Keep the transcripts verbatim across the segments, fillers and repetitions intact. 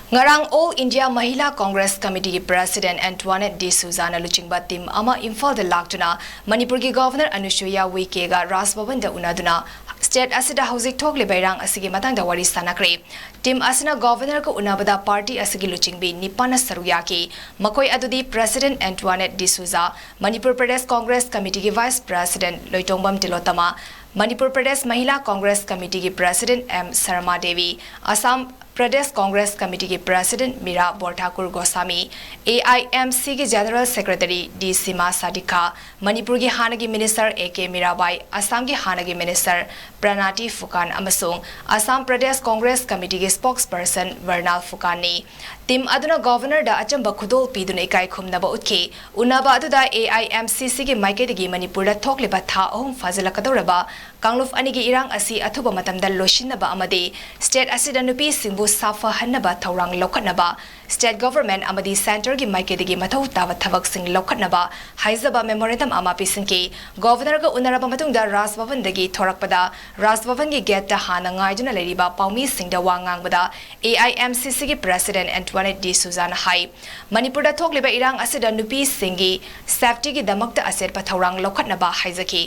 ꯉꯔꯥꯡ All India Mahila Congress Committeeꯒꯤ President Antoinette D'Souzaꯅ ꯂꯨꯆꯤꯡꯕ team ꯑꯃ ꯏꯝꯐꯥꯜꯗ ꯂꯥꯛꯇꯨꯅ ꯃꯅꯤꯄꯨꯔꯒꯤ Governor Anusuiya Uikega ꯔꯥꯖ ꯚꯕꯟꯗ ꯎꯅꯗꯨꯅ state ꯑꯁꯤꯗ ꯍꯧꯖꯤꯛ ꯊꯣꯛꯂꯤꯕ ꯏꯔꯥꯡ ꯑꯁꯤꯒꯤ ꯃꯇꯥꯡꯗ ꯋꯥꯔꯤ ꯁꯥꯟꯅꯈ꯭ꯔꯦ꯫ Team ꯑꯁꯤꯅ Governorꯒ ꯎꯅꯕꯗ party ꯑꯁꯤꯒꯤ ꯂꯨꯆꯤꯡꯕꯤ ꯅꯤꯄꯥꯟꯅ ꯁꯔꯨꯛ ꯌꯥꯈꯤ꯫ ꯃꯈꯣꯏ ꯑꯗꯨꯗꯤ President Antoinette D'Souza, Manipur Pradesh Congress Committeeꯒꯤ Vice President ꯂꯣꯏꯇꯣꯡꯕꯝ ꯇꯤꯂꯣꯇꯃ, Manipur Pradesh Mahila Congress Committeeꯒꯤ President M Sarma Devi, Assam Pradesh Congress Committeeꯒꯤ President ꯃꯤꯔꯥ ꯕꯣꯔꯊꯥꯀꯨꯔ ꯒꯣꯁꯥꯃꯤ, AIMCꯒꯤ General Secretary ꯗꯤ ꯁꯤꯃꯥ ꯁꯥꯗꯤꯈꯥ, ꯃꯅꯤꯄꯨꯔꯒꯤ ꯍꯥꯟꯅꯒꯤ Minister A K ꯃꯤꯔꯥꯕꯥꯏ, ꯑꯁꯥꯝꯒꯤ ꯍꯥꯟꯅꯒꯤ Minister ꯄ꯭ꯔꯅꯥꯇꯤ ꯐꯨꯀꯥꯟ ꯑꯃꯁꯨꯡ Assam Pradesh Congress Committeeꯒꯤ Spokesperson ꯕꯔꯅꯥꯜ ꯐꯨꯀꯥꯟꯅꯤ꯫ Team ꯑꯗꯨꯅ Governorꯗ ꯑꯆꯝꯕ ꯈꯨꯗꯣꯜ ꯄꯤꯗꯨꯅ ꯏꯀꯥꯏ ꯈꯨꯝꯅꯕ ꯎꯠꯈꯤ꯫ ꯎꯅꯕ ꯑꯗꯨꯗ AIMCCꯒꯤ ꯃꯥꯏꯀꯩꯗꯒꯤ ꯃꯅꯤꯄꯨꯔꯗ ꯊꯣꯛꯂꯤꯕ ꯊꯥ ꯑꯍꯨꯝ ꯐꯥꯖꯤꯜꯂꯛꯀꯗꯧꯔꯕ ꯀꯥꯡꯂꯨꯞ ꯑꯅꯤꯒꯤ ꯏꯔꯥꯡ ꯑꯁꯤ ꯑꯊꯨꯕ ꯃꯇꯝꯗ ꯂꯣꯏꯁꯤꯟꯅꯕ ꯑꯃꯗꯤ state ꯑꯁꯤꯗ ꯅꯨꯄꯤꯁꯤꯡꯕꯨ ꯁꯥꯐꯍꯟꯅꯕ ꯊꯧꯔꯥꯡ ꯂꯧꯈꯠꯅꯕ state government ꯑꯃꯗꯤ centreꯒꯤ ꯃꯥꯏꯀꯩꯗꯒꯤ ꯃꯊꯧ ꯇꯥꯕ ꯊꯕꯛꯁꯤꯡ ꯂꯧꯈꯠꯅꯕ ꯍꯥꯏꯖꯕ memorandum ꯑꯃ ꯄꯤꯁꯤꯟꯈꯤ꯫ Governorꯒ ꯎꯅꯔꯕ ꯃꯇꯨꯡꯗ ꯔꯥꯖ ꯚꯕꯟꯗꯒꯤ ꯊꯣꯔꯛꯄꯗ ꯔꯥꯖ ꯚꯕꯟꯒꯤ gateꯇ ꯍꯥꯟꯅ ꯉꯥꯏꯗꯨꯅ ꯂꯩꯔꯤꯕ ꯄꯥꯎꯃꯤꯁꯤꯡꯗ ꯋꯥ ꯉꯥꯡꯕꯗ AIMCCꯒꯤ President Antoinette D'Souzaꯅ ꯍꯥꯏ, ꯃꯅꯤꯄꯨꯔꯗ ꯊꯣꯛꯂꯤꯕ ꯏꯔꯥꯡ ꯑꯁꯤꯗ ꯅꯨꯄꯤꯁꯤꯡꯒꯤ safetyꯒꯤꯗꯃꯛꯇ ꯑꯆꯦꯠꯄ ꯊꯧꯔꯥꯡ ꯂꯧꯈꯠꯅꯕ ꯍꯥꯏꯖꯈꯤ꯫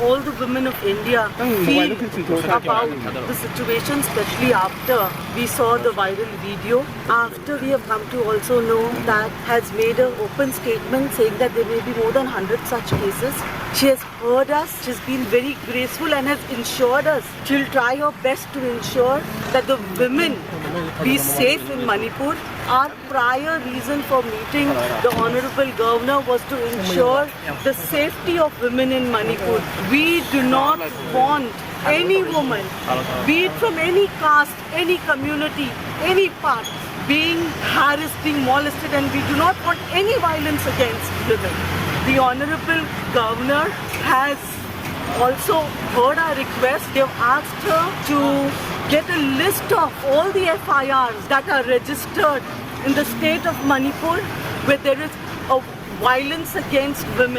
All the women of India feel about the situation, especially after we saw the viral video. After we have come to also know that has made an open statement saying that there may be more than one hundred such cases. She has heard us. She's been very graceful and has ensured us. She'll try her best to ensure that the women be safe in Manipur. Our prior reason for meeting the Honorable Governor was to ensure the safety of women in Manipur. We do not want any woman, be it from any caste, any community, any part, being harassed, being molested, and we do not want any violence against women. The Honorable Governor has also heard our request. They've asked her to get a list of all the F I Rs that are registered in the state of Manipur where there is a violence against women.